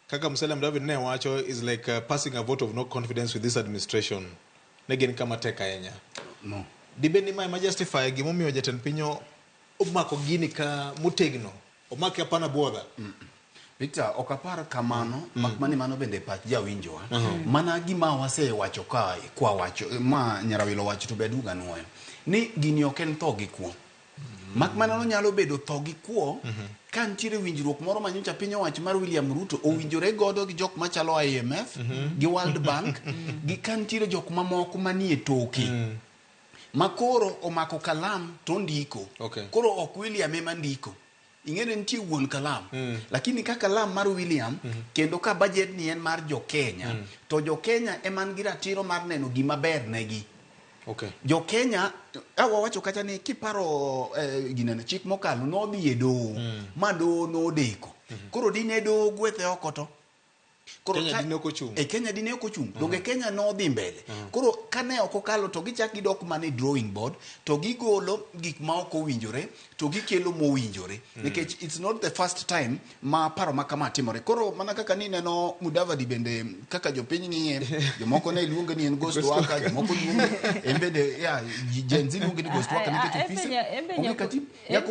Kaka Musalia Mudavadi ne wacho is like passing a vote of no confidence with this administration. Ne gin kama tek ahinya. No. Dibed ni ma ema justify gimomiyo jatend piny omako gini ka motegno, omake hapana buodha. Victor, ok apar kamano, mak mana ni mano bende pach jawinjowa. Mana gima wasewacho ka kwa wacho ma Nyarawilo wacho to be aduogo anuoyo. Ni gini ok en tho gi kwo. Mak mana nonyalo bedo tho gi kwo ka nitiere winjruok moro ma nyocha piny owacho mar William Ruto owinjore godo gi jok machalo IMF gi World Bank gi ka nitiere jok mamoko manie toke ma koro omako kalam to ndiko. Koro ok William ema ndiko. Ing'e ni nitie wuon kalam. Lakini ka kalam mar William kendo ka budget ni en mar jo Kenya to jo Kenya ema nigi ratiro mar neno gima ber negi. Jo Kenya ka wawacho kacha ni kiparo ginene chik mokalo nodhi e doho ma doho nodeko. Koro dine doho gwethe oko to Koro Kenya ka- dine ok ochung'. E Kenya dine ok ochung'. Donge Kenya nodhi mbele. Koro kane ok okalo to gichak gidok mana e drawing board to gigolo gik ma ok owinjore to gikelo mowinjore. Nikech it's not the first time ma paro ma kama timore. Koro mana kaka nineno Mudavadi bende kaka jopiny ng'iye, jomoko ne luonge ni en ghost worker, jomoko luonge en bende yeah, Gen Z luonge ni ghost worker nikech Ah, ah, ofise en be onge nyako- kati en be nyako